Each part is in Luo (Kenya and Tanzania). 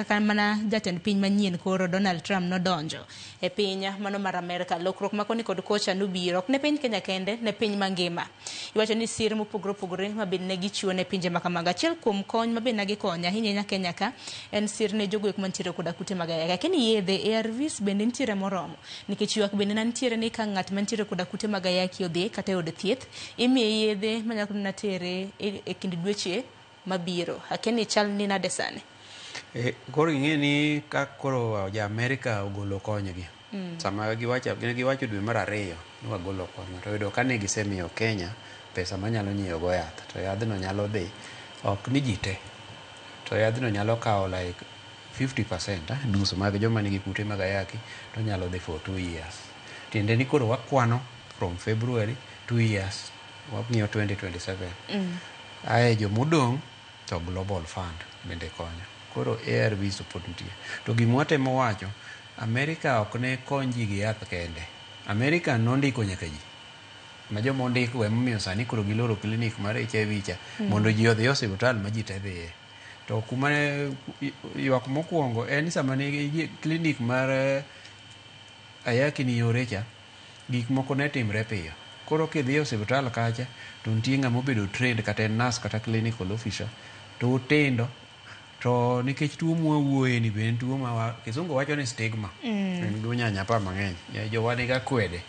Kaka mana jatend piny manyien koro Donald Trump nodonjo e piny mano mar Amerka, lokruok ma koni kod kocha nobiro ok ne piny Kenya kende, ne piny mangima. Iwacho ni sir mopogore opogore ma bende ne gichiwo ne pinje ma kamago. Achiel kuom kony ma bende ne gikonyo ahinya ahinya Kenya ka en sir ne jogo eko mantiere koda kute mag ayaki. Lakini yedhe ARVs bende nitiere moromo nikech ywak bende ne nitiere ni ka ng'at mantiere koda kute mag ayaki odhi kata e od thieth, imiye yedhe manyalo mana tere e kind dweche mabiro. Akia ni chal ni nade sani? E, koro ing'e ni ka koro ja Amerika ogolo konygi sama giwacho ne giwacho dwe mar ariyo ni wagolo kony to yudo ka ne gisemiyo Kenya pesa manyalo nyiewo go yath to yadhno nyalo dhi ok ni ji te to yadhno nyalo kawo like 50% nus mag joma nigi kute mag ayaki to nyalo dhi for 2 years. Tiende ni koro wakwano from February 2 years, wang'iyo 2027. Ae jomodong' to Global Fund bende konyo. Koro ARVs to pod nitie. To gima watemo wacho, Amerika ok ne kony ji gi yath kende. Amerika nondiko nyaka ji. Ma joma ondikgo emomiyo sani koro giloro clinic mar HIV cha mondo ji odhi e osiptal ma ji te dhiye. To kuma ywak mokwongo en ni sama ne clinic mar ayaki ni yore cha, gik moko ne timre piyo. Koro kidhi e osiptal kacha to nitie ng'ama obedo trained, kata en nurse kata clinical officer, to otindo to nikech tuo mwawuoye ni be en tuo ma kisungu wacho ni stigma, en gi unyanyapa mang'eny, jowa niga kwede.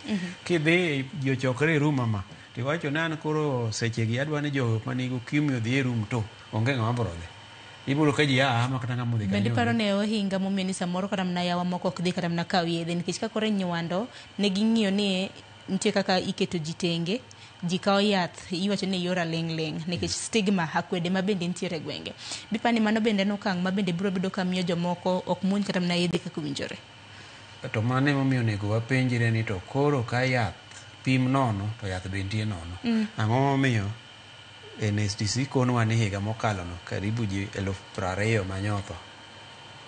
Kidhi ji ochokre e room ama tiwacho ni an koro sechegi adwa ni jo manigi ukimwi odhi e room, to onge ng'ama biro dhi. Ibiro ka ji aa ma kata ng'ama odhi Bende kanyo iparo onge. Ne ohinga momiyo ni samoro kata mana yawa moko ok dhi kata mana kawo yedhe nikech ka koro inywando ne ging'iyo ni nitie kaka iketo ji tenge, ji kawo yath iwacho ni yor aling' ling' nikech stigma, akwede ma bende nitiere e gwenge. Bipani mano bende en okang' ma bende biro bedo ka miyo jomoko ok muony kata mana yedhe kaka owinjore. To mano emomiyo onego wapenjre ni to koro ka yath pim nono to yath be nitie nono. Ang'o momiyo NSTC konwa ni higa mokalo no karibu ji 20,000 manyotho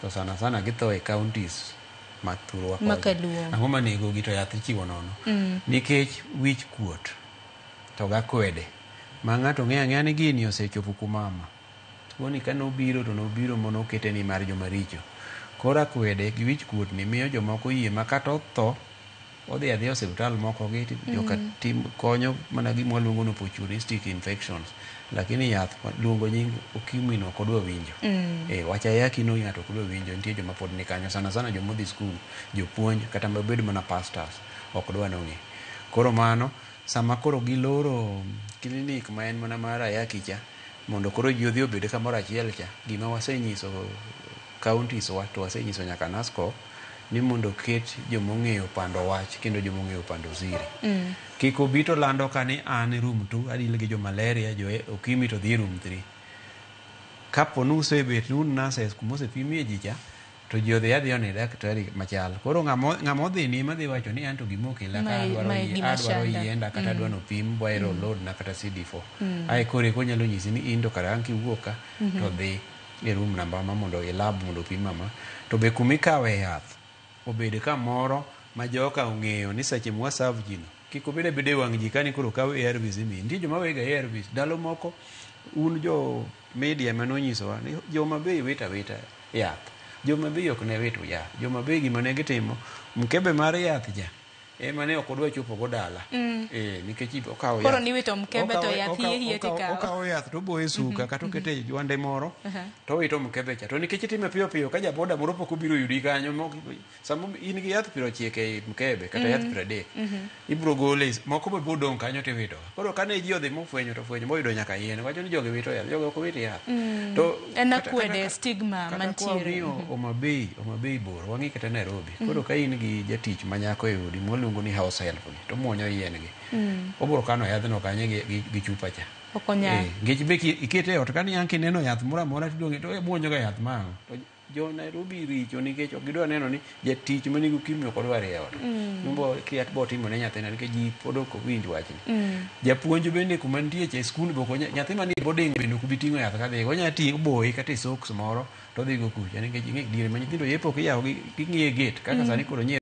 to sana sana githo e counties ma thurwa Ma kocha. kaluo. Ang'o manegogi to yath ichiwo nono? Nikech wich kuot to gakwede ma ng'ato ng'eyo ang'eya ni gini osechopo kuma ama. Tuoni kanobiro to nobiro monokete ni mar joma richo. Koro akwede gi wich kuot ni miyo jomoko yie ma kata otho odhi adhiya e osiptal moko gi joka tim konyo mana gima waluongo ni opportunistic infections, lakini yath luongo nying ukimwi no ok odwa winjo. Wach ayaki no ng'ato ok odwa winjo. Nitie joma pod ni kanyo, sana sana joma odhi skul, jopuonj, kata mabed mana pastors ok dwa nong'e. Koro mano sama koro giloro clinic ma en mana mar ayaki cha mondo koro ji odhi obed kamoro achiel cha, gima wasenyiso counties wa to wasenyiso nyaka NASCOP ni mondo oket jomong'eyo pando wach kendo jomong'eyo pando siri. Kik obi to lando ka ni an room 2 adil gi jo malaria, jo ukimwi to dhi e room 3. Kapo ni usebet ni un nurses kuma osepimie ji cha to ji odhi adhiya one daktari machal. Koro ng'ama odhi ni ema dhi wacho ni anto gima okela ka adwaro Mae gima adwaro chanda. Yienda kata adwa nopim viral load na kata CD4. Ae koro eko onyalo nyisi ni in to kara ang' kiwuok ka to dhi e room namba ma mondo e lab mondo opim mama. To be kumikawe yath obed kamoro ma joka ong'eyo ni seche mwa serve ji no kik obed abeda e wang' ji kani koro kaw ARVs imiyi. Nitie joma wega ARVs. Ndalo moko un jo media ema nonyisowa ni joma bei wito awita yath. Joma bei ok ne wit yath. Joma bei gima ne gitimo, mkebe mar yath cha ema ne ok odwa chopo go dala. Nikech okawo Koro yath. niwito mkebe to yath hie hie tikawo. Okawo yath to oboye suka kata okete e jwande moro to owito mkebe cha. To nikech itime piyo piyo ka jaboda moro pok obiro yudi kanyo, sama in gi yath 90 ei mkebe kata yath 30, ibiro gole moko be biro dong' kanyo tiwito. Koro kane ji odhi mofwenyo to fwenyo moyudo nyaka yien. Wacho ni jogi wito yath, jogi ok wit yath. To En akwede, stigma kata mantiere. kwang'iyo Homa Bay, Homa Bay bor, wang'i kata Nairobi. Koro ka in gi jatich ma nyako e odi mwaluongo ni house help gi, to muonyo yien gi. Obiro kano yadhno kanyo gi chupa cha. Ok onyal. Nikech be ikete e ot ka niang' kineno yath moro amora tidong' to muonyo ga yath ma ang'o. To jo Nairobi richo nikech ok gidwa neno ni jatich manigi ukimwi ok odwar e ot. Nimbo kia bo timo ne nyathine nikech ji pod ok winj wachni. Japuonj bende kuma nitie cha e skul be ok onya, nyathi manie boarding bende ok bi ting'o yath kadhi. Onya ting'o boye kata e socks moro to odhi go kucha nikech ing'e diere ma nyithindo yepo ok iyawo gi ging'iye gate kaka sani koro nyie